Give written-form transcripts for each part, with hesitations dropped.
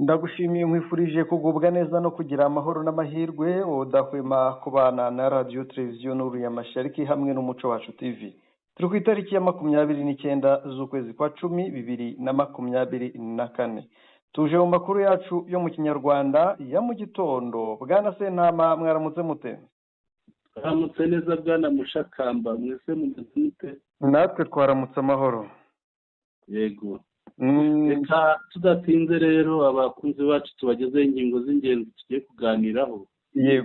Ndagushimiye, nkwifurije kugubwa neza no kugira amahoro n'amahirwe, udahwema kubana na Radiyo Televiziyo Nuru ya Mashariki hamwe n'Umuco Wacu TV. Turi ku itariki ya 29 z'ukwezi kwa 10 2024. Tuje mu makuru yacu yo mu Kinyarwanda ya mu gitondo. Bwana Sentama, mwaramutse mute? Twaramutse neza, bwana Mushakamba. Mwese mumeze mute? Natwe twaramutse amahoro. Yego. Reka tudatinze rero, abakunzi bacu, tubagezeho ingingo z'ingenzi tugiye kuganiraho. Tugiye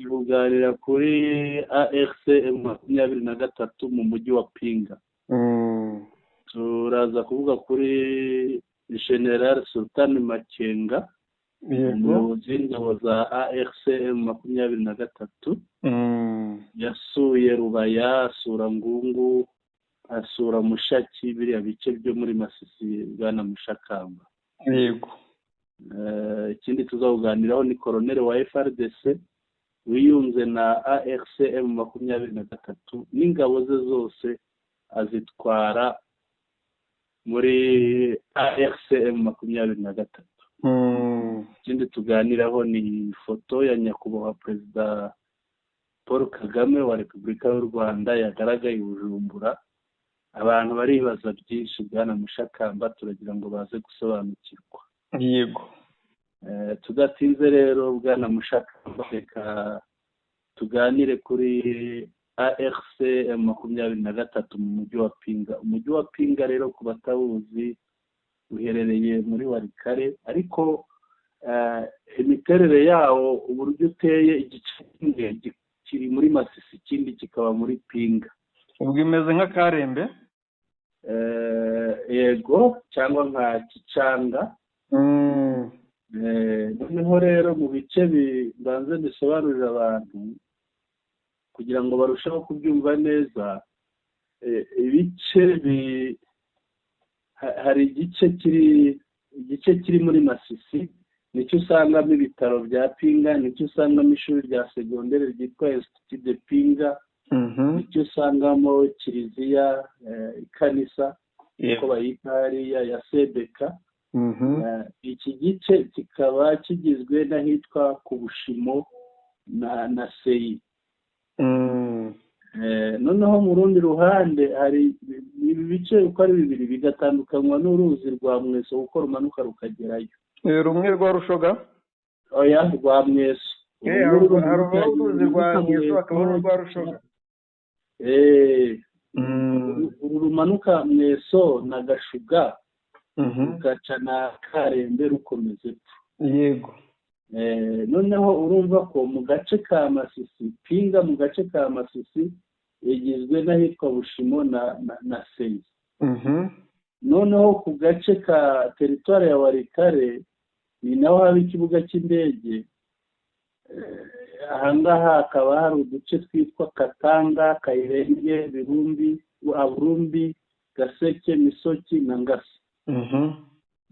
kuganira kuri AFC M23 mu mujyi wa Pinga. Turaza kuvuga kuri General Sultan Makenga, umuyobozi w'ingabo za AFC M23. Yasuye Rubaya, asura Ngungu, asura Mushaki, biriya bice byo muri Masisi, bwana Mushakamba. Ikindi tuzakuganiraho ni koroneri wa FARDC wiyunze na AFC M23 n'ingabo ze zose azitwara muri AFC M23. Ikindi tuganiraho ni ifoto ya nyakubahwa Perezida Paul Kagame wa Repubulika y'u Rwanda yagaragaye i Bujumbura. Abantu baribaza byinshi, bwana Mushakamba, turagira ngo baze gusobanukirwa. Tudatinze rero, bwana Mushakamba, reka tuganire kuri AFC M23 mu mujyi wa Pinga. Umujyi wa Pinga rero, ku batawuzi, uherereye muri Walikale, ariko imiterere yawo, uburyo uteye, igice kimwe kiri muri Masisi, ikindi kikaba muri Pinga. Ubwo imeze nk'Akarembe? Yego, cyangwa nka Kicanga. Noneho rero mu bice bibanze bisobanurira abantu kugira ngo barusheho kubyumva neza, ibice hari igice kiri muri Masisi, nicyo usangamo ibitaro bya Pinga, nicyo usangamo ishuri rya segonderi ryitwa Institut de Pinga, nicyo usangamo kiliziya, ikanisa uko bayita hariya ya Sebeka. Iki gice kikaba kigizwe n'ahitwa ku Bushimo na Seyi. Noneho mu rundi ruhande hari ibi bice uko ari bibiri bigatandukanywa n'uruzi rwa Mweso, kuko rumanuka rukagerayo. Rumwe rwa Rushoga? Oya, rwa Mweso. Hari uruzi rwa Mweso, hakaba n'urwa Rushoga. Uru rumanuka Mweso na Gashuga, rugaca na Karembe, rukomeza epfo. Noneho urumva ko mu gace ka Masisi, Pinga mu gace ka Masisi igizwe n'ahitwa Bushimo na Seyi. Noneho ku gace ka teritwari ya Walikale, ni naho haba ikibuga cy'indege. Ahangaha hakaba hari uduce twitwa Katanga, Kayirenge, Birumbi, Aburumbi, Gaseke, Misoki na Ngasa.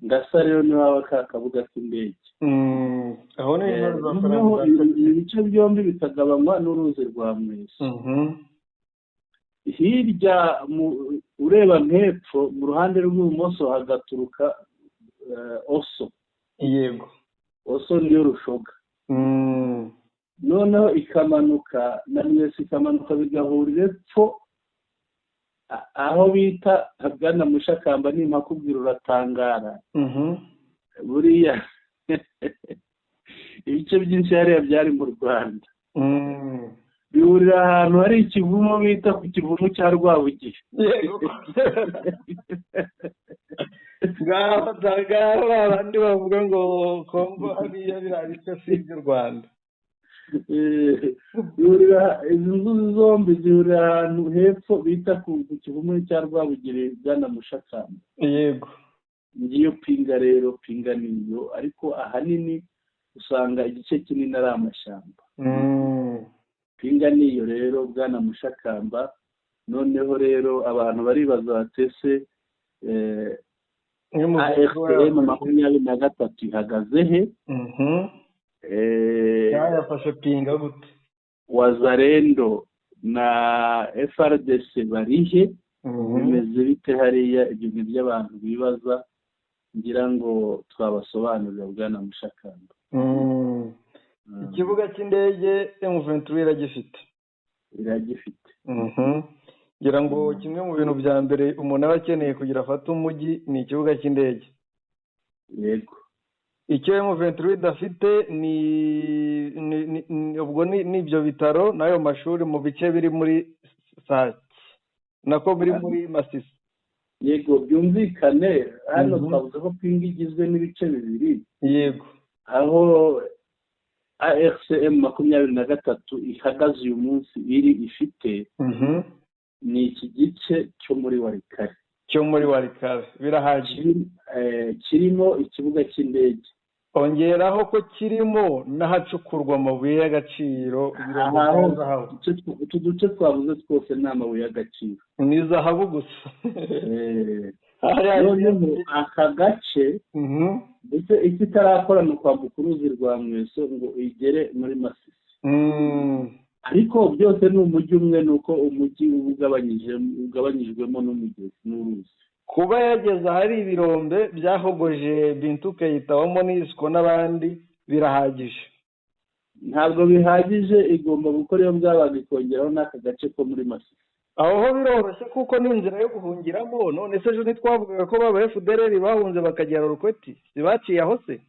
Ngasa rero niho haba ka kabuga k'indege. Aho ni intore za Noneho Faranga. ibi bice byombi bikagabanywa n'uruzi rwa Mweso. Hirya ureba nk'epfo mu ruhande rw'ibumoso hagaturuka Oso. Oso niyo Rushoga. Noneho ikamanuka na Mweso, ikamanuka bigahurira epfo aho bita, bwana Mushakamba, nimpakubwira uratangara. Buriya ibice byinshi hariya byari mu Rwanda. Bihurira ahantu hari ikivumu bita ku kivumu cya Rwabugiri. Ngaho ngaho abandi bavuga ngo Kongo hariya biriya bice si iby'u Rwanda. Bihurira, izi nzuzi zombi zihurira ahantu hepfo bita ku kivumu cya Rwabugiri, bwana Mushakamba. Ngiyo Pinga rero. Pinga niyo, ariko ahanini usanga igice kinini ari amashyamba. Pinga niyo rero, bwana Mushakamba. Noneho rero abantu baribaza bati: ese Iyo muvuga AFC M23 ihagaze he? Yafashe Pinga gute? Wazalendo na FARDC barihe? Bimeze bite hariya? Ibyo ni byo abantu bibaza. Ngira ngo twabasobanurira, bwana Mushakamba. Ikibuga cy'indege M23 iragifite. Iragifite. Ngira ngo kimwe mu bintu bya mbere umuntu aba akeneye kugira afate umujyi ni ikibuga cy'indege. Yego. Icyo M23 idafite ni ubwo ni ibyo bitaro n'ayo mashuri mu bice biri muri Sake, nako biri muri Masisi. Yego, byumvikane hano twavuze ko Pinga igizwe n'ibice bibiri. Yego. Aho AFC M23 ihagaze uyu munsi iri ifite ni iki gice cyo muri Walikale. Cyo muri Walikale birahagije. Kirimo ikibuga cy'indege. Ongeraho ko kirimo n'ahacukurwa amabuye y'agaciro. Utu duce twavuze twose ni amabuye y'agaciro. Ni zahabu gusa. Noneho aka gace ndetse icyo itarakora ni ukwambuka uruzi rwa Mweso ngo igere muri Masisi. Ariko byose ni umujyi umwe, ni uko umujyi uba ugabanyijwemo n'umugezi n'uruzi. Kuba yageze ahari ibirombe byahogoje Bintu Keita wa Monusco n'abandi birahagije. Ntabwo bihagije, igomba gukora iyo bwabaga ikongeraho n'aka gace ko muri Masisi. Aho ho biroroshye kuko ni inzira yo guhungiramo. None se ejo ntitwavugaga ko baba FDLR bahunze bakagera Rukweti, zibaciye aho se?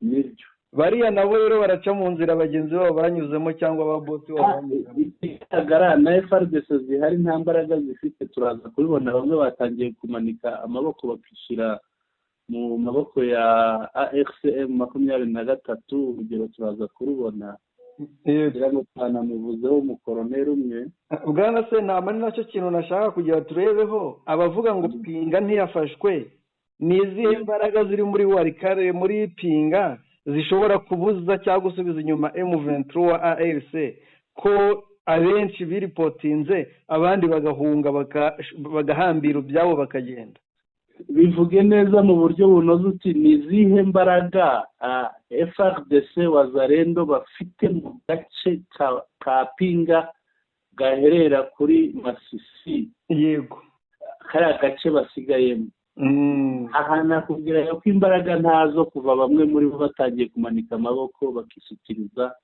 Nibyo. Bariya nabo rero baraca mu nzira bagenzi babo banyuzemo cyangwa ba bosi babo banyuzemo. Ikigaragara na FARDC zihari nta mbaraga zifite, turaza kubibona. Bamwe batangiye kumanika amaboko bakishyira mu maboko ya AFC M23, urugero turaza kurubona. Ngira ngo twanamuvuzeho umukoroneri umwe. Bwana Sentama, ni nacyo kintu nashaka kugira turebeho. Abavuga ngo Pinga ntiyafashwe, ni izihe mbaraga ziri muri Walikale, muri Pinga, zishobora kubuza cyangwa gusubiza inyuma M23 ARC, ko abenshi biripotinze abandi bagahunga bagahambira ibyabo bakagenda? Bivuge neza mu buryo bunoze uti ni izihe mbaraga FARDC Wazalendo bafite mu gace ka Pinga gaherera kuri Masisi. Yego. Kariya gace basigayemo. Aha nakubwira ko imbaraga ntazo kuva bamwe muri bo batangiye kumanika amaboko bakisukiriza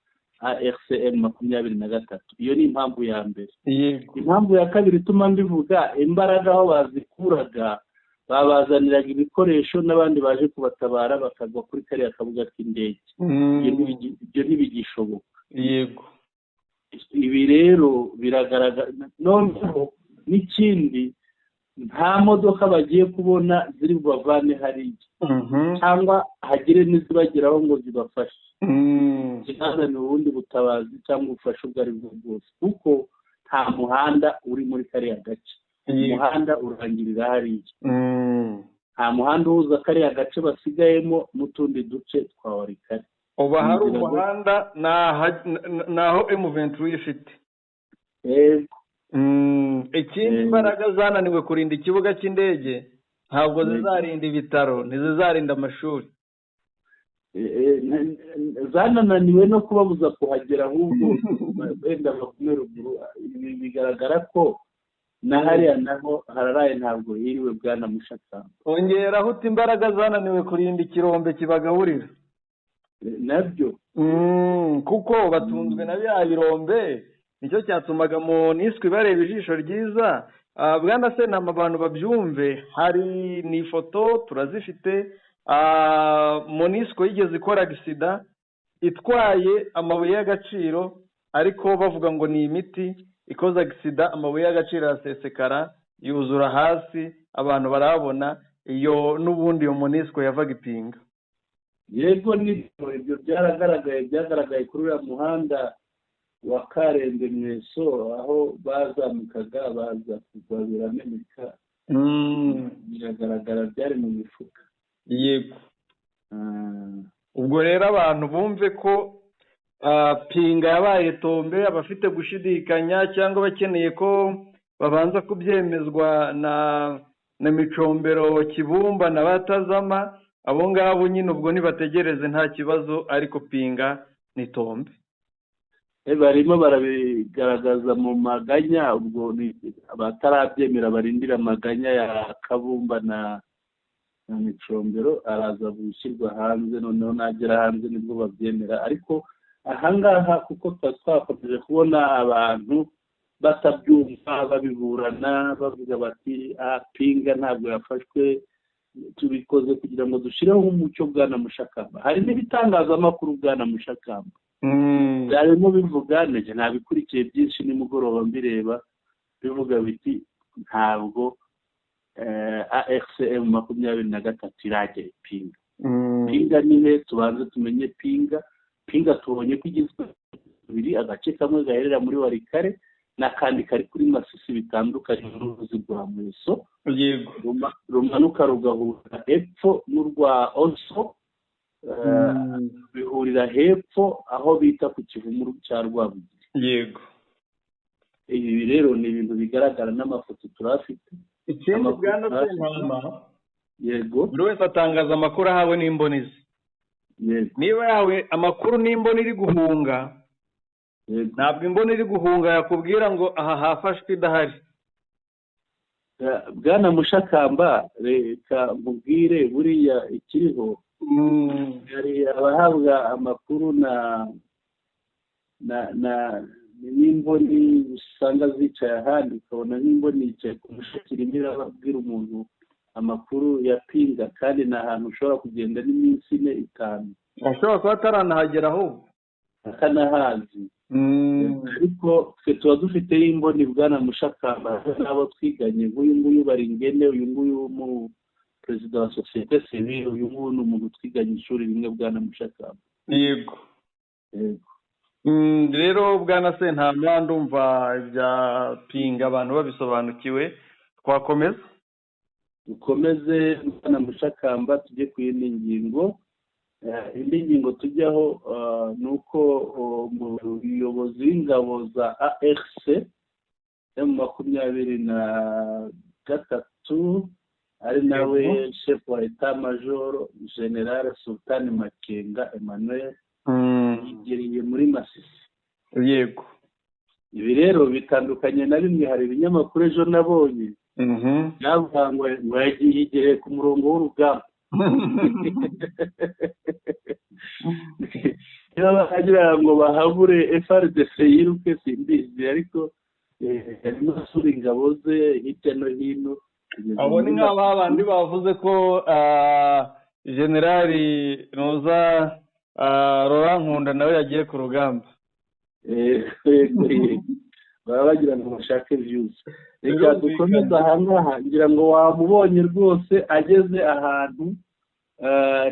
AFC M23. Iyo ni impamvu ya mbere. Yego. Impamvu ya kabiri ituma mbivuga, imbaraga aho bazikuraga babazaniraga ibikoresho n'abandi baje kubatabara bakagwa kuri kariya kabuga k'indege. Ibyo ntibigishoboka. Yego. Ibi rero biragaragara. Noneho n'ikindi, nta modoka bagiye kubona ziri bubavane hariya cyangwa hagire n'izibageraho ngo zibafashe, zibazanire ubundi butabazi cyangwa ubufasha ubwo ari bwo bwose, kuko nta muhanda uri muri kariya gace. Umuhanda urangirira hariya. Nta muhanda uhuza kariya gace basigayemo n'utundi duce twa Walikale. Uba hari umuhanda naho M23 ifite. Yego. Ikindi, imbaraga zananiwe kurinda ikibuga cy'indege ntabwo zizarinda ibitaro, ntizizarinda amashuri. Zanananiwe no kubabuza kuhagera, ahubwo wenda bakume ruguru. Bigaragara ko na hariya naho hararaye ntabwo hiriwe, bwana Mushakamba. Ongeraho uti imbaraga zananiwe kurinda ikirombe kibagaburira nabyo. Kuko batunzwe na bya birombe, nicyo cyatumaga Monusco ibareba ijisho ryiza. Bwana Sentama, abantu babyumve, hari ni ifoto turazifite. Monusco yigeze ikora agisida itwaye amabuye y'agaciro, ariko bavuga ngo ni imiti ikoze agisida, amabuye y'agaciro arasesekara yuzura hasi, abantu barabona. Iyo n'ubundi iyo Monusco yavaga ipinga. Yego, nibyo, ibyo byaragaragaye, byagaragaye kuri uriya muhanda wa Karembe Mweso, aho bazamukaga baza kugwa birameneka, biragaragara, byari mu mifuka. Yego. Ubwo rero abantu bumve ko Pinga yabaye tombe. Abafite gushidikanya cyangwa bakeneye ko babanza kubyemezwa na Micombero Kibumba na Batazama, abo ngabo nyine ubwo nibategereze nta kibazo, ariko Pinga ni tombe. Barimo barabigaragaza mu maganya, ubwo abatarabyemera barindira amaganya ya Kabumba na Na Micombero araza gushyirwa hanze, noneho nagera hanze nibwo babyemera. Ariko ahangaha kuko tuba twakomeje kubona abantu batabyumva, babiburana, bavuga bati Pinga ntabwo yafashwe, tubikoze kugira ngo dushyireho umucyo, bwana Mushakamba. Hari n'ibitangazamakuru, bwana Mushakamba, byarimo bivuga, ntege ntabikurikiye byinshi nimugoroba mbireba, bivuga biti ntabwo AFC M23 iragera Pinga. Pinga nihe? Tubanze tumenye Pinga. Pinga tubonye ko igizwe bibiri, agace kamwe gaherera muri Walikale n'akandi kari kuri Masisi, bitandukanye n'uruzi rwa Mweso. Rumanuka rugahura hepfo n'urwa Oso, bihurira hepfo aho bita ku Kivumu cya Rwabugiri. Ibi rero ni ibintu bigaragara n'amafoto turafite. Ikindi, Amakuru bwana turafite. Sentama, Yego. buri wese atangaza amakuru ahawe n'imboni ze. Niba yahawe amakuru n'imboni iri guhunga, ntabwo imboni iri guhunga yakubwira ngo aha hafashwe idahari. Bwana Mushakamba, reka nkubwire, buriya ikiriho, hari abahabwa amakuru na n'imboni usanga zicaye ahandi, ukabona nk'imboni yicaye ku mushaki irimo irabwira umuntu amakuru ya Pinga, kandi ni ahantu ushobora kugenda n'iminsi 4, 5. Ashobora kuba ataranahagera ahubwo. Akanahazi. Ariko twe tuba dufiteyo imboni, bwana Mushakamba, n'abo twiganye, nk'uyu nguyu Baringene, uyu nguyu mu perezida wa sosiyete sivile, uyu nguyu ni umuntu twiganye ishuri rimwe, bwana Mushakamba. Yego. Rero bwana Sentama, ndumva ibya Pinga abantu babisobanukiwe, twakomeza. Dukomeze, bwana Mushakamba, tujye ku yindi ngingo. Indi ngingo tujyaho ni uko umuyobozi w'ingabo za AFC M23 ari nawe chef wa état major, General Sultan Makenga Emmanuel, yigereye muri Masisi. Ibi rero bitandukanye na bimwe, hari ibinyamakuru ejo nabonye byavuga ngo yagiye yigereye ku murongo w'urugamba. Niba bagira ngo bahabure FARDC yiruke simbizi, ariko arimo asura ingabo ze hirya no hino kugeza Abo ni muri nk'aba bandi bavuze ko generali Nuza Laurent Nkunda nawe yagiye ku rugamba. Yego. Baba bagira ngo bashake views. Reka Birumvikana. dukomeze ahangaha, ngira ngo wamubonye rwose ageze ahantu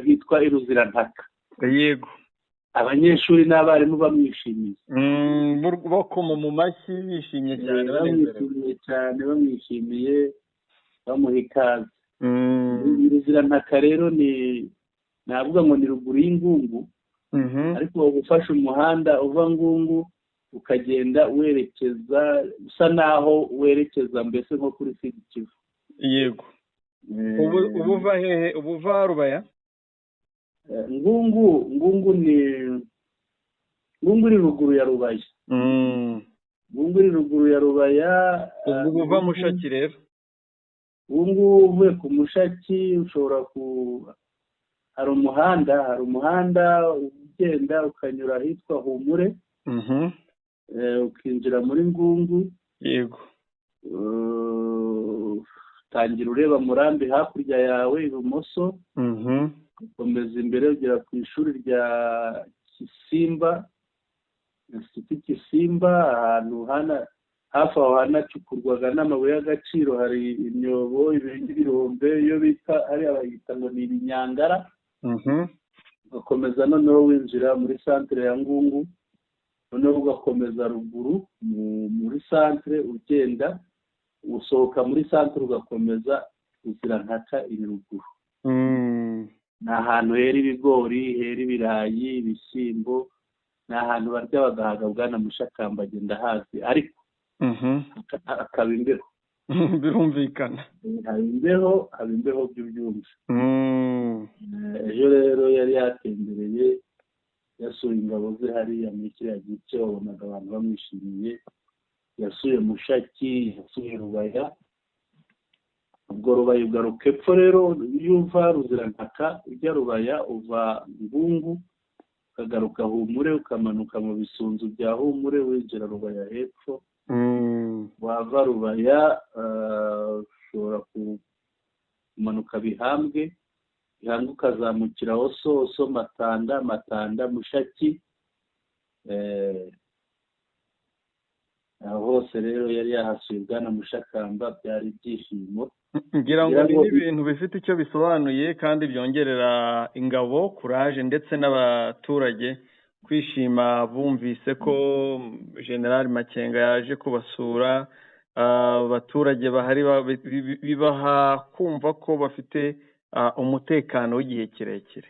hitwa i Ruzirantaka. Abanyeshuri n'abarimu bamwishimiye. Bakoma mu mashyi bishimye cyane, banezerewe. Bamwishimiye cyane, bamwishimiye, bamuha ikaze. Ruzirantaka rero ni navuga ngo ni ruguru y'Ingungu, ariko ufashe umuhanda uva Ngungu ukagenda werekeza, usa naho werekeza mbese nko kuri Sud Kivu. Ubu uva hehe? Ubu uva Rubaya? Ngungu ni Ngungu iri ruguru ya Rubaya. Ngungu iri ruguru ya Rubaya. Ubwo uva Mushaki rero. Ubu ngubu uvuye ku Mushaki ushobora ku hari umuhanda ugenda ukanyura ahitwa Humure, ukinjira muri Ngungu. Utangira ureba Murambi hakurya yawe ibumoso, ukomeza imbere ugera ku ishuri rya Kisimba, Institut Kisimba, ahantu hana hafi aho hanacukurwaga n'amabuye y'agaciro, hari imyobo, ibirombe, iyo bita hariya bayita ngo ni ibinyangara. Ugakomeza noneho winjira muri santere ya Ngungu, noneho ugakomeza ruguru muri santere, ugenda usohoka muri santere ugakomeza Ruzirantaka iri ruguru. Ni ahantu hera ibigori, hera ibirayi, ibishyimbo, ni ahantu barya bagahaga, bwana Mushakamba, agenda hazi, ariko hakaba imbeho. Birumvikana. Haba imbeho, haba imbeho by'ubyumva. Ejo rero yari yatembereye, yasuye ingabo ze hariya muri kiriya gice, wabonaga abantu bamwishimiye. Yasuye Mushaki, yasuye Rubaya. Ubwo Rubaya ugaruka epfo rero, iyo uva Ruzirantaka ujya Rubaya, uva Ngungu ukagaruka Humure, ukamanuka mu bisunzu bya Humure winjira Rubaya hepfo. Wava Rubaya ushobora kumanuka Bihambwe, Bihambwe ukazamukira Oso, Oso Matanda, Matanda Mushaki. Aho hose rero yari yahasuye bwana Mushakamba, byari ibyishimo. Ngira ngo ni ibintu bifite icyo bisobanuye kandi byongerera ingabo kuraje ndetse n'abaturage kwishima bumvise ko General Makenga yaje kubasura. Abaturage bahari bibaha kumva ko bafite umutekano w'igihe kirekire.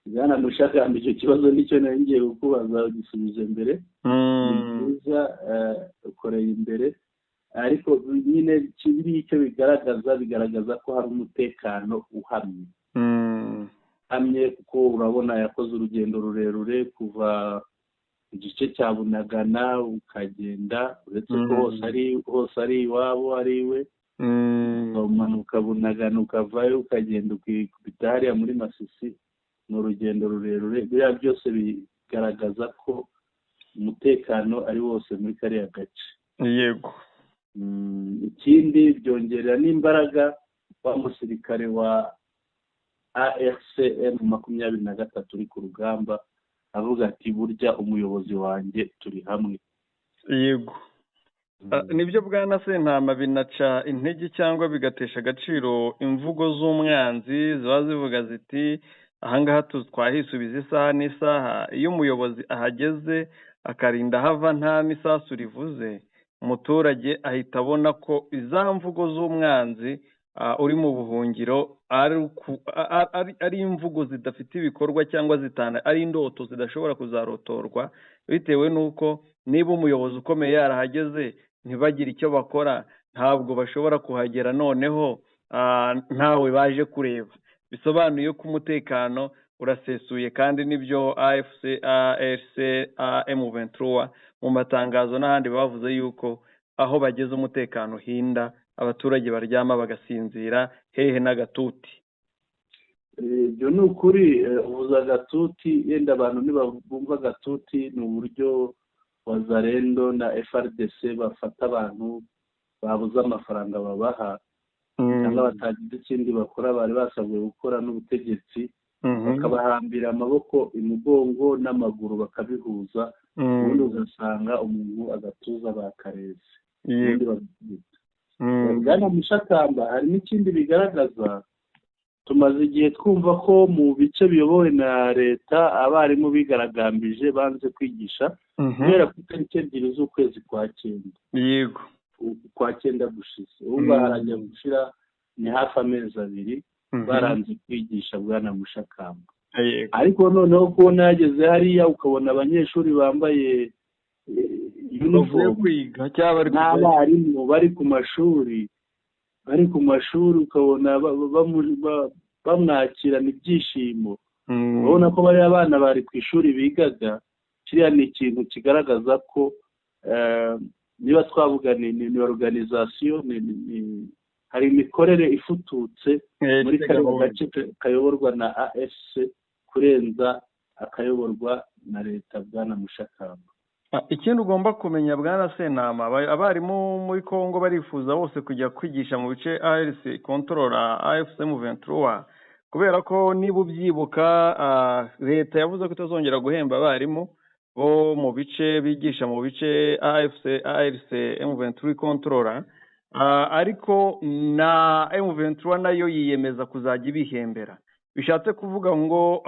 Bwana Mushakamba, icyo kibazo nicyo nari ngiye kukubaza, ugisubije mbere. Ni byiza, ukoreye imbere, ariko nyine kiriya icyo bigaragaza, bigaragaza ko hari umutekano uhamye uhamye, kuko urabona yakoze urugendo rurerure kuva igice cya Bunagana ukagenda, uretse ko hose ari iwabo, ari iwe, umanuka Bunagana ukavayo ukagenda ukikubita hariya muri Masisi, ni urugendo rurerure. Biriya byose bigaragaza ko umutekano ari wose muri kariya gace. Ikindi byongerera n'imbaraga wa musirikare wa AFC M23 uri ku rugamba, avuga ati burya umuyobozi wanjye turi hamwe. Yego, nibyo bwana Sentama, binaca intege cyangwa bigatesha agaciro imvugo z'umwanzi ziba zivuga ziti ahangaha twahisubiza isaha n'isaha. Iyo umuyobozi ahageze akarinda hava nta n'isasu rivuze, umuturage ahita abona ko iza mvugo z'umwanzi uri mu buhungiro ari imvugo zidafite ibikorwa cyangwa ari indoto zidashobora kuzarotorwa, bitewe n'uko niba umuyobozi ukomeye yarahageze ntibagire icyo bakora, ntabwo bashobora kuhagera noneho ntawe baje kureba. Bisobanuye ko umutekano urasesuye, kandi nibyo AFC ARC M23 mu matangazo n'ahandi bavuze yuko aho bageze umutekano uhinda, abaturage baryama bagasinzira, hehe n'agatuti. Ibyo ni ukuri. Uvuze agatuti, yenda abantu ntibumva agatuti, ni uburyo Wazalendo na FARDC bafata abantu babuze amafaranga babaha cyangwa batagize ikindi bakora bari basabwe gukora n'ubutegetsi, bakabahambira amaboko imugongo n'amaguru bakabihuza, ubundi ugasanga umuntu agatuza bakareze, ubundi bagakubita. Bwana Mushakamba, hari n'ikindi bigaragaza. Tumaze igihe twumva ko mu bice biyobowe na leta abarimu bigaragambije banze kwigisha guhera ku itariki 2 z'ukwezi kwa 9. Kwa 9 gushize, ubu harajya gushira ni hafi amezi 2 baranze kwigisha bwana Mushakamba. Ariko noneho kubona yageze hariya ukabona abanyeshuri bambaye uniform n'abarimu bari ku mashuri, ukabona bamwakirana ibyishimo, urabona ko bariya abana bari ku ishuri bigaga. Kiriya ni ikintu kigaragaza ko niba twavuga ni organisation, hari imikorere ifututse muri kariya gace kayoborwa na AFC kurenza akayoborwa na leta bwana Mushakamba. Ikindi ugomba kumenya bwana Sentama, abarimu muri Kongo barifuza bose kujya kwigisha mu bice ARC kontorora AFC M23, kubera ko niba ubyibuka leta yavuze ko itazongera guhemba abarimu bo mu bice bigisha mu bice AFC ARC M23 kontorora, ariko na M23 nayo yiyemeza kuzajya ibihembera. Bishatse kuvuga ngo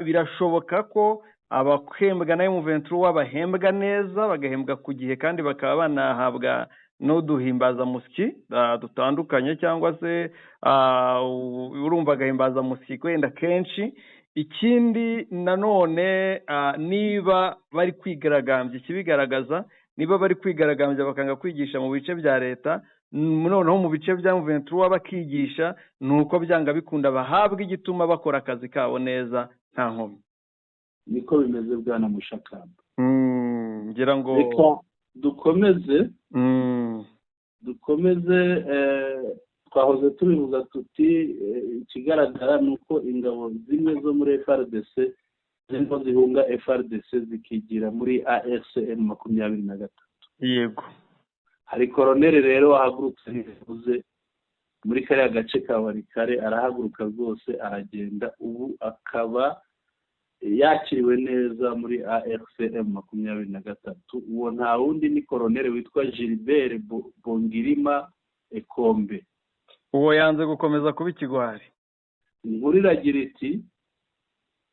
birashoboka ko abahembwa na M23 bahembwa neza, bagahembwa ku gihe, kandi bakaba banahabwa n'uduhimbazamusyi dutandukanye, cyangwa se urumva agahimbazamusyi wenda kenshi. Ikindi nanone, niba bari kwigaragambya, ikibigaragaza niba bari kwigaragambya bakanga kwigisha mu bice bya leta, noneho mu bice bya M23 bakigisha, nuko byanga bikunda bahabwa igituma bakora akazi kabo neza nta nkomyi. Niko bimeze bwana Mushakamba. Ngira ngo reka dukomeze. Dukomeze. Twahoze tubivuga tuti ikigaragara ni uko ingabo zimwe zo muri FARDC zirimo zihunga FARDC zikigira muri AFC M23. Yego. Hari koroneri rero wahagurutse bivuze muri kariya gace ka Walikale, arahaguruka rwose aragenda, ubu akaba yakiriwe neza muri AFC M23. Uwo nta wundi ni koroneri witwa Gilbert Bongirima Ekombe. Uwo yanze gukomeza kuba ikigwari. Inkuru iragira iti: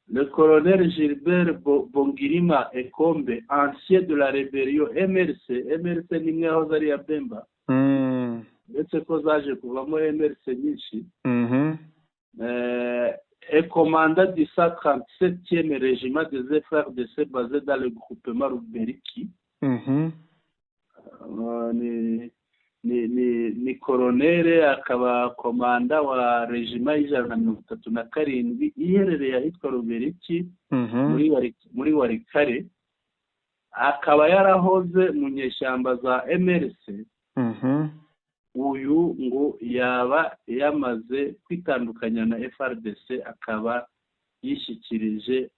"Le colonel Gilbert Bongirima Ekombe, ancien de la rébellion MLC." MLC ni imwe yahoze ari iya Bemba, ndetse ko zaje kuvamo MLC nyinshi, et commandant du 137e régiment des FARDC basé dans le groupement Ruberiki. Ni koronere akaba komanda wa régiment y'137 iherereye ahitwa Ruberiki muri Walikale, akaba yarahoze mu nyeshyamba za MLC. Uyu ngo yaba yamaze kwitandukanya na FARDC, akaba yishyikirije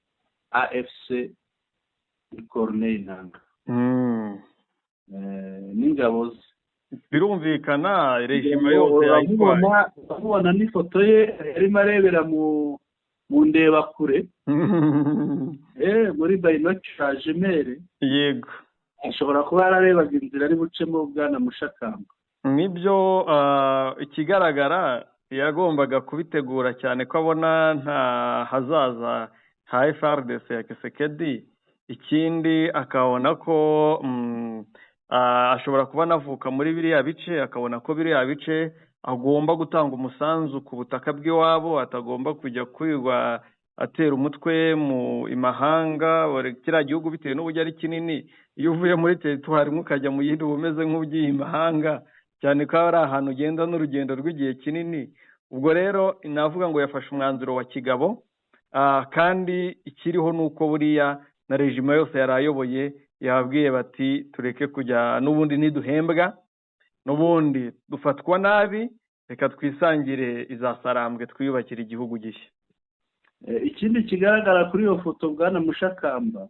AFC Corneille Nangaa n'ingabo ze. Birumvikana, régiment yose yayitwaye. Uramubona n'ifoto ye arimo arebera mu ndebakure, muri binoculars jumelles. Ashobora kuba yararebaga inzira ari bucemo, bwana Mushakamba. Nibyo, ikigaragara yagombaga kubitegura cyane ko abona nta hazaza ha FARDC ya Tshisekedi. Ikindi akabona ko ashobora kuba anavuka muri biriya bice, akabona ko biriya bice agomba gutanga umusanzu ku butaka bw'iwabo, atagomba kujya kwigwa atera umutwe mu imahanga. Kiriya gihugu, bitewe n'uburyo ari kinini, iyo uvuye muri territoire imwe ukajya mu yindi uba umeze nk'ugiye imahanga, cyane ko ari ahantu ugenda n'urugendo rw'igihe kinini. Ubwo rero navuga ngo yafashe umwanzuro wa kigabo, kandi ikiriho ni uko buriya na régiment yose yari ayoboye yababwiye bati: "Tureke kujya, n'ubundi ntiduhembwa, n'ubundi dufatwa nabi, reka twisangire izasarambwe twiyubakire igihugu gishya." Ikindi kigaragara kuri iyo foto, bwana Mushakamba,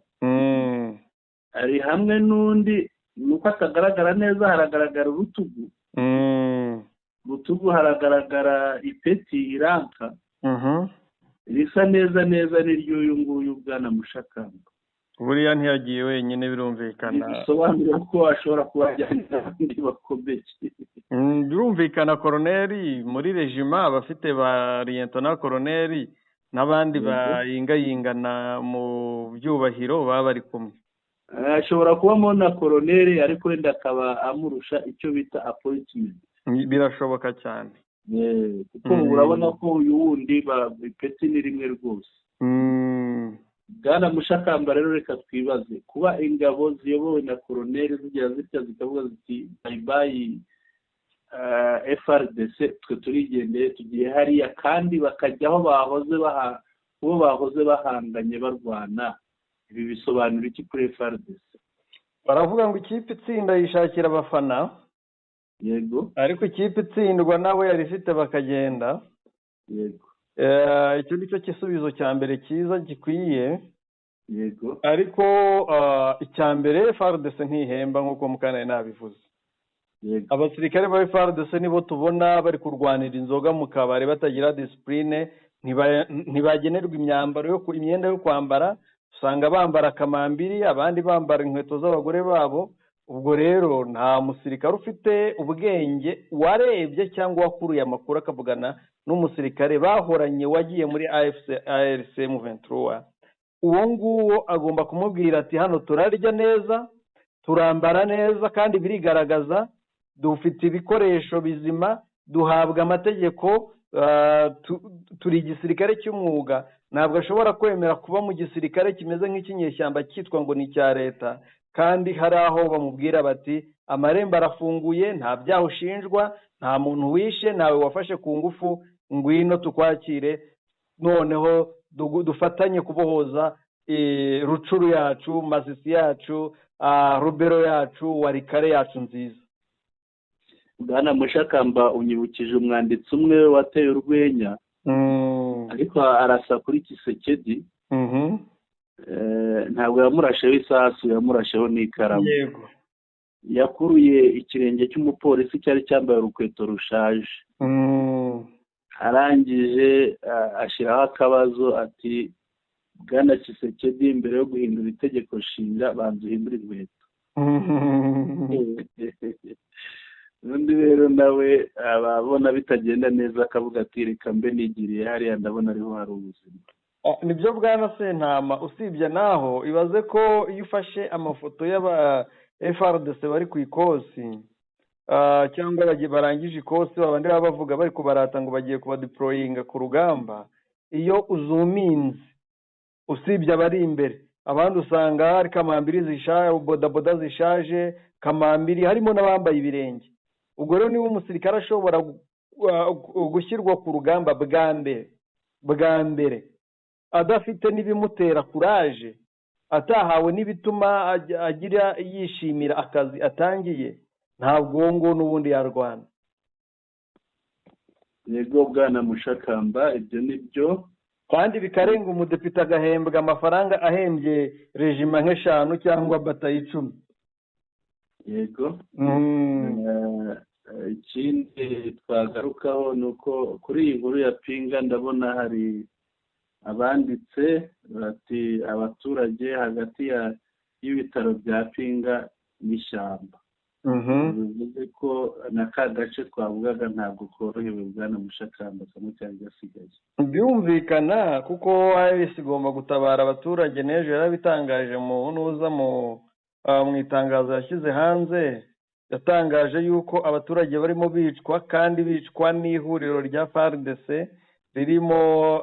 ari hamwe n'undi, ni uko atagaragara neza, haragaragara urutugu. Urutugu haragaragara ipeti iranka risa neza neza n'iry'uyu nguyu, bwana Mushakamba. Buriya ntiyagiye wenyine, birumvikana. Bisobanura ko ashobora kuba ajyanye n'abandi bakomeye. Birumvikana, koroneri muri régiment abafite ba lieutenant koroneri n'abandi bayingayingana mu byubahiro baba bari kumwe. Ashobora kubamo na koroneri, ariko wenda akaba amurusha icyo bita appointment. Birashoboka cyane. Kuko urabona ko uyu wundi ipeti ni rimwe rwose. Bwana Mushakamba, rero reka twibaze kuba ingabo ziyobowe na koroneri zigira zitya zikavuga ziti: "Bye bye FARDC, twe turigendeye, tugiye hariya," kandi bakajya aho bahoze baha uwo bahoze bahanganye barwana. Ibi bisobanura iki kuri FARDC? Baravuga ngo ikipe itsinda yishakira abafana. Ariko ikipe itsindwa nawe yari ifite bakagenda. Icyo ni cyo gisubizo cya mbere cyiza gikwiye. Ariko icya mbere, FARDC ntihemba nk'uko mukanari nabivuze. Abasirikare ba FARDC nibo tubona bari kurwanira inzoga mu kabari, batagira discipline, ntibagenerwa imyambaro yo imyenda yo kwambara, usanga bambara kamambiri, abandi bambara inkweto z'abagore babo. Ubwo rero nta musirikare ufite ubwenge warebye cyangwa wakuruye amakuru akavugana n'umusirikare bahoranye wagiye muri AFC ARC M23, uwo nguwo agomba kumubwira ati: "Hano turarya neza, turambara neza, kandi birigaragaza, dufite ibikoresho bizima, duhabwa amategeko, turi igisirikare cy'umwuga." Ntabwo ashobora kwemera kuba mu gisirikare kimeze nk'ikinyeshyamba cyitwa ngo ni icya leta, kandi hari aho bamubwira bati: "Amarembo arafunguye, nta byaha ushinjwa, nta muntu wishe, ntawe wafashe ku ngufu, ngwino tukwakire, noneho dufatanye kubohoza Rutshuru yacu, Masisi yacu, Rubero yacu, Walikale yacu nziza." Bwana Mushakamba, unyibukije umwanditsi umwe wateye urwenya, ariko arasa kuri Tshisekedi. Ntabwo yamurasheho isasu, yamurasheho n'ikaramu. Yakuruye ikirenge cy'umupolisi cyari cyambaye urukweto rushaje, arangije ashyiraho akabazo ati: "Bwana Tshisekedi, mbere yo guhindura itegeko nshinga, banza uhindure inkweto." Undi rero nawe ababona bitagenda neza akavuga ati: "Reka mbe nigiriye hariya, ndabona ariho hari ubuzima." Nibyo bwana Sentama. Usibye naho, ibaze ko iyo ufashe amafoto y'aba FARDC bari ku ikosi cyangwa barangije ikosi, babandi baba bavuga bari kubarata ngo bagiye kubadeployinga ku rugamba, iyo uzuminze, usibye abari imbere, abandi usanga hari kamambiri zishaje, bodaboda zishaje, kamambiri, harimo n'abambaye ibirenge. Ubwo rero niba umusirikare ashobora gushyirwa ku rugamba bwa mbere bwa mbere adafite n'ibimutera courage, atahawe n'ibituma agira yishimira akazi atangiye, ntabwo uwo nguwo n'ubundi yarwana. Yego bwana Mushakamba, ibyo ni byo. Kandi bikarenga umudepite agahembwa amafaranga ahembye régiment nk'eshanu cyangwa batayo 10. Yego. Ikindi twagarukaho ni uko kuri iyi nkuru ya Pinga ndabona hari abanditse bati: "Abaturage hagati y'ibitaro bya Pinga n'ishyamba." Bivuze ko na ka gace twavugaga ntabwo korohewe, bwana Mushakamba, kamwe kari gasigaye. Birumvikana, kuko AFC igomba gutabara abaturage. N'ejo yarabitangaje mu nuza mu itangazo yashyize hanze, yatangaje yuko abaturage barimo bicwa, kandi bicwa n'ihuriro rya FARDC ririmo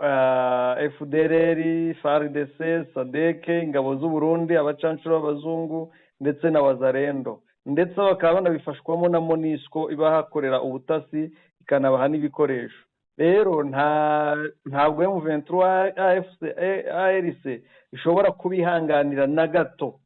FDLR, FARDC, SADC, ingabo z'u Burundi, abacancuro b'abazungu ndetse na Wazalendo, ndetse bakaba banabifashwamo na MONUSCO ibahakorera ubutasi, ikanabaha n'ibikoresho. Rero ntabwo M23 AFC ARC ishobora kubihanganira na gato.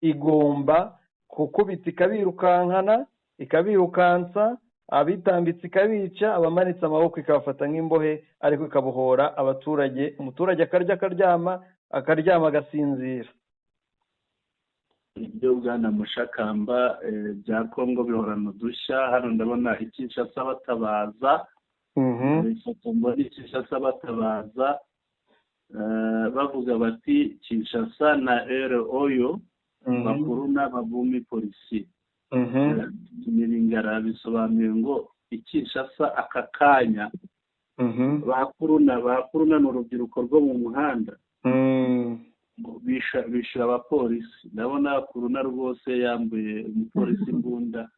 Igomba gukubita, ikabirukankana, ikabirukansa, abitambitse ikabica, abamanitse amaboko ikabafata nk'imbohe, ariko ikabohora abaturage, umuturage akarya, akaryama, akaryama agasinzira. Ibyo bwana Mushakamba, bya Kongo bihorana udushya. Hano ndabona ikinshasa batabaza, ifoto mbona Kinshasa batabaza, bavuga bati: "Kinshasa na ere oyo bakuruna babumi polisi miringara." Bisobanuye ngo ikinshasa aka kanya bakuruna, bakuruna ni urubyiruko rwo mu muhanda, bishyura abapolisi. Ndabona kuruna rwose yambuye umupolisi imbunda,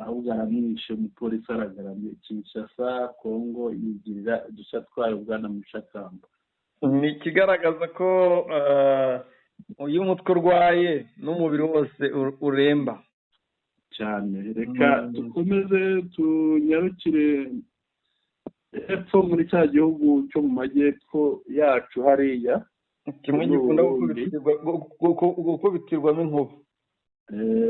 ahubwo aramwishe, umupolisi aragaramye. Kinshasa, Kongo yigirira udushya twayo, bwana Mushakamba. Ni ikigaragaza ko iyo umutwe urwaye n'umubiri wose uremba. Cyane. Reka dukomeze tunyarukire hepfo muri cya gihugu cyo mu majyepfo yacu hariya. Kimwe Ni gikunda Uburundi. Gukubitirwamo inkuba.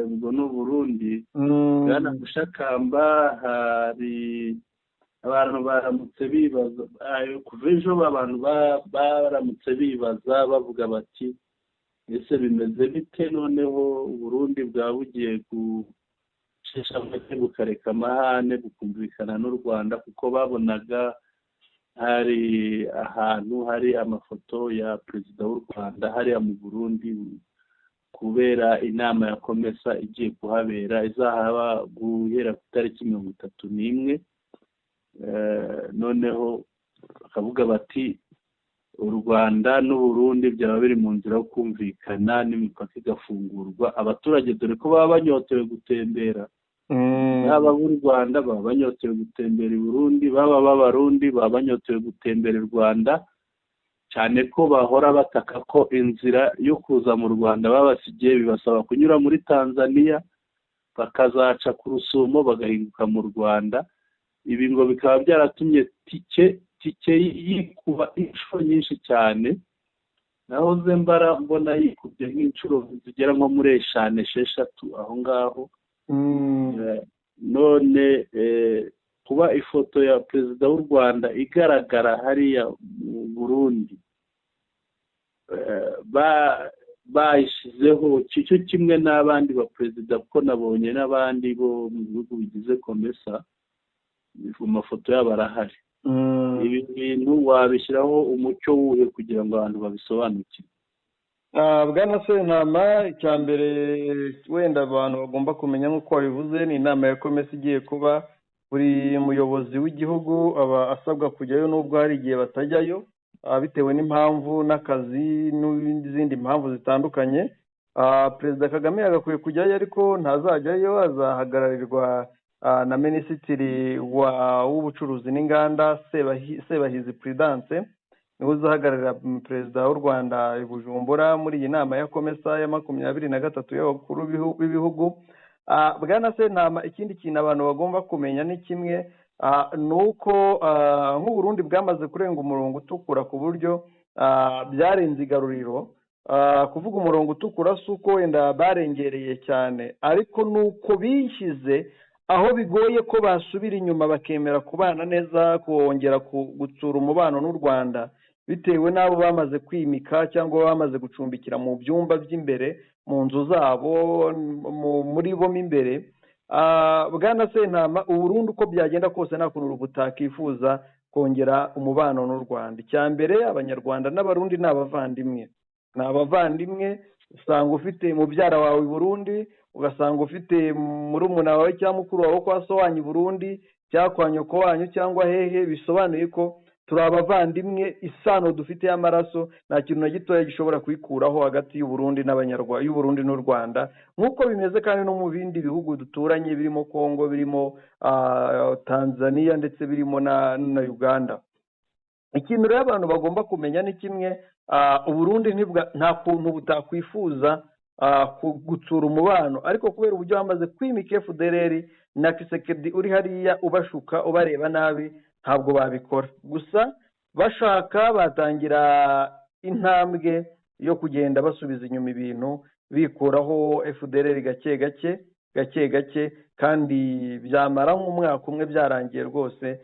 Ubwo ni Uburundi. Bwana Mushakamba, hari abantu baramutse bibaza, kuva ejo abantu baramutse bibaza bavuga bati: "Ese bimeze bite noneho? Uburundi bwaba bugiye gucisha make, bukareka amahane, bukumvikana n'u Rwanda?" Kuko babonaga hari ahantu hari amafoto ya perezida w'u Rwanda hariya mu Burundi, kubera inama ya COMESA igiye kuhabera, izahaba guhera ku itariki 31. Noneho bakavuga bati: "U Rwanda n'Uburundi byaba biri mu nzira yo kumvikana n'imipaka igafungurwa abaturage," dore ko baba banyotewe gutembera, baba b'u Rwanda baba banyotewe gutembera i Burundi, baba b'Abarundi baba banyotewe gutembera i Rwanda, cyane ko bahora bataka ko inzira yo kuza mu Rwanda babasigiye bibasaba kunyura muri Tanzania, bakazaca ku Rusumo, bagahinguka mu Rwanda. Ibi ngo bikaba byaratumye tike yikuba inshuro nyinshi cyane. Nahoze mbara mbona yikubye nk'inshuro zigera nko muri eshanu, esheshatu aho ngaho. None kuba ifoto ya perezida w'u Rwanda igaragara hariya mu Burundi, bayishyizeho cyo kimwe n'abandi ba perezida, kuko nabonye n'abandi bo mu bihugu bigize COMESA mu mafoto yabo arahari. Ibi bintu wabishyiraho umucyo wuhe kugira ngo abantu babisobanukirwe? Bwana Sentama, icya mbere wenda abantu bagomba kumenya, nk'uko wabivuze, ni inama ya COMESA igiye kuba. Buri muyobozi w'igihugu aba asabwa kujyayo, nubwo hari igihe batajyayo bitewe n'impamvu n'akazi n'izindi mpamvu zitandukanye. Perezida Kagame yagakwiye kujyayo, ariko ntazajyayo, azahagararirwa na Minisitiri w'Ubucuruzi n'Inganda, Sebahizi Prudence, niwe uzahagararira perezida w'u Rwanda i Bujumbura muri iyi nama ya COMESA ya 23 y'abakuru b'ibihugu. Bwana Sentama, ikindi kintu abantu bagomba kumenya ni kimwe, ni uko nk'Uburundi bwamaze kurenga umurongo utukura ku buryo byarenze igaruriro. Kuvuga umurongo utukura si uko wenda barengereye cyane, ariko ni uko bishyize aho bigoye ko basubira inyuma bakemera kubana neza, kongera gutsura umubano n'u Rwanda, bitewe n'abo bamaze kwimika cyangwa bamaze gucumbikira mu byumba by'imbere mu nzu zabo, muri bo mo imbere. Bwana Sentama, Uburundi uko byagenda kose nta kuntu butakifuza kongera umubano n'u Rwanda. Icya mbere, Abanyarwanda n'Abarundi ni abavandimwe, ni abavandimwe. Usanga ufite mubyara wawe i Burundi, ugasanga ufite murumuna wawe cyangwa mukuru wawe kwa so wanyu i Burundi, cyangwa kwa nyoko wanyu, cyangwa hehe. Bisobanuye ko turi abavandimwe, isano dufite y'amaraso nta kintu na gitoya gishobora kuyikuraho hagati y'Uburundi n'Abanyarwanda, y'Uburundi n'u Rwanda, nk'uko bimeze kandi no mu bindi bihugu duturanye birimo Kongo, birimo Tanzania, ndetse birimo na Uganda. Ikintu rero abantu bagomba kumenya ni kimwe: Uburundi nta kuntu butakwifuza gutsura umubano, ariko kubera uburyo bamaze kwimika FDLR na Tshisekedi uri hariya ubashuka, ubareba nabi, ntabwo babikora. Gusa bashaka batangira intambwe yo kugenda basubiza inyuma ibintu, bikuraho FDLR gake gake gake gake, kandi byamara nk'umwaka umwe byarangiye rwose,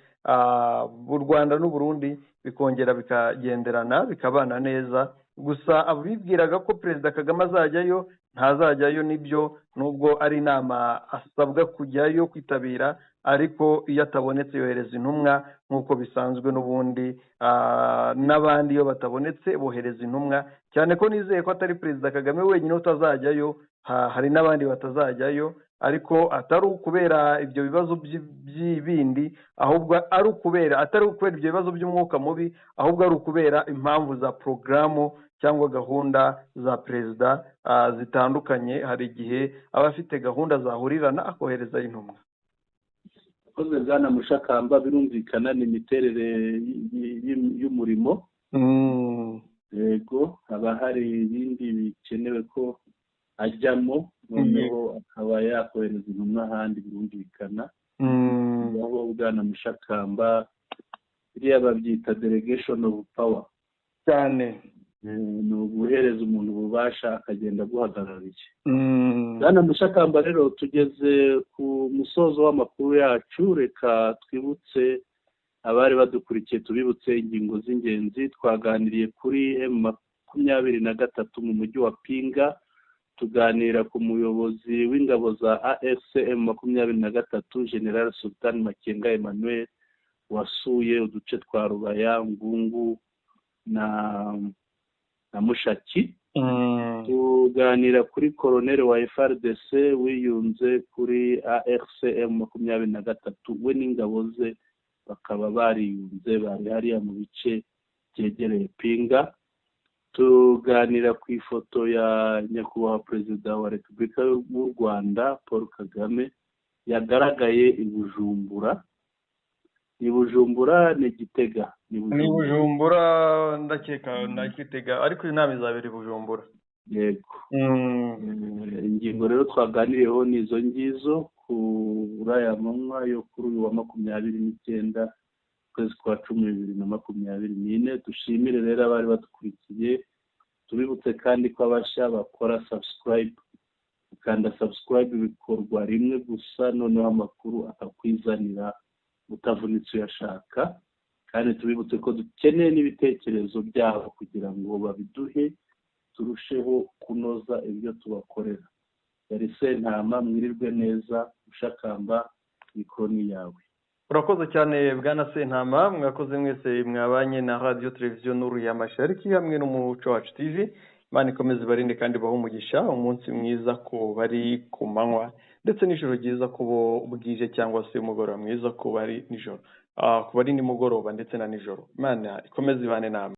u Rwanda n'Uburundi bikongera bikagenderana, bikabana neza. Gusa abibwiraga ko Perezida Kagame azajyayo, ntazajyayo nibyo, nubwo ari inama asabwa kujyayo kwitabira, ariko iyo atabonetse yohereza intumwa nk'uko bisanzwe n'ubundi, n'abandi iyo batabonetse bohereza intumwa. Cyane ko nizeye ko atari Perezida Kagame wenyine utazajyayo, hari n'abandi batazajyayo, ariko atari ukubera ibyo bibazo by'ibindi, ahubwo ari ukubera, atari ukubera ibyo bibazo by'umwuka mubi, ahubwo ari ukubera impamvu za porogaramu cyangwa gahunda za perezida zitandukanye. Hari igihe aba afite gahunda zahurirana, akohereza intumwa. Akoze, bwana Mushakamba. Birumvikana, ni imiterere y'umurimo. Yego, haba hari ibindi bikenewe ko ajyamo, noneho akaba yakohereza intumwa ahandi, birumvikana. Aho bwana Mushakamba, biriya babyita delegation of power. Cyane. Ni uguhereza umuntu ububasha akagenda aguhagarariye. Bwana Mushakamba, rero tugeze ku musozo w'amakuru yacu. Reka twibutse abari badukurikiye, tubibutse ingingo z'ingenzi twaganiriye kuri M23 mu mujyi wa Pinga, tuganira ku muyobozi w'ingabo za AFC M23, General Sultan Makenga Emmanuel, wasuye uduce twa Rubaya, Ngungu na Mushaki. Tuganira kuri koroneri wa FARDC wiyunze kuri AFC M23, we n'ingabo ze bakaba bariyunze, bari hariya mu bice byegereye Pinga. Tuganira ku ifoto ya nyakubahwa Perezida wa Repubulika y'u Rwanda Paul Kagame yagaragaye i Bujumbura. Ni Bujumbura, ni Gitega? Ni Bujumbura ndakeka, na Gitega, ariko iyi nama izabera i Bujumbura. Yego. Ingingo rero twaganiriyeho ni izo ngizo kuri aya manywa yo kuri uyu wa 29 ukwezi kwa 10 2024. Dushimire rero abari badukurikiye, tubibutse kandi ko abashya bakora subscribe. Gukanda subscribe bikorwa rimwe gusa, noneho amakuru akakwizanira utavunitse uyashaka. Kandi tubibutse ko dukeneye n'ibitekerezo byabo kugira ngo babiduhe, turusheho kunoza ibyo tubakorera. Yari Sentama, mwirirwe neza. Mushakamba, mikoro ni yawe. Urakoze cyane, bwana Sentama. Mwakoze mwese mwabanye na Radiyo Televiziyo Nuru ya Mashariki hamwe n'Umuco Wacu TV. Imana ikomeze ibarinde kandi ibahe umugisha. Umunsi mwiza ku bari ku manywa, ndetse n'ijoro ryiza ku bo bwije, cyangwa se umugoroba mwiza ku bari nijoro, ku bari nimugoroba ndetse na nijoro. Imana ikomeze ibane namwe.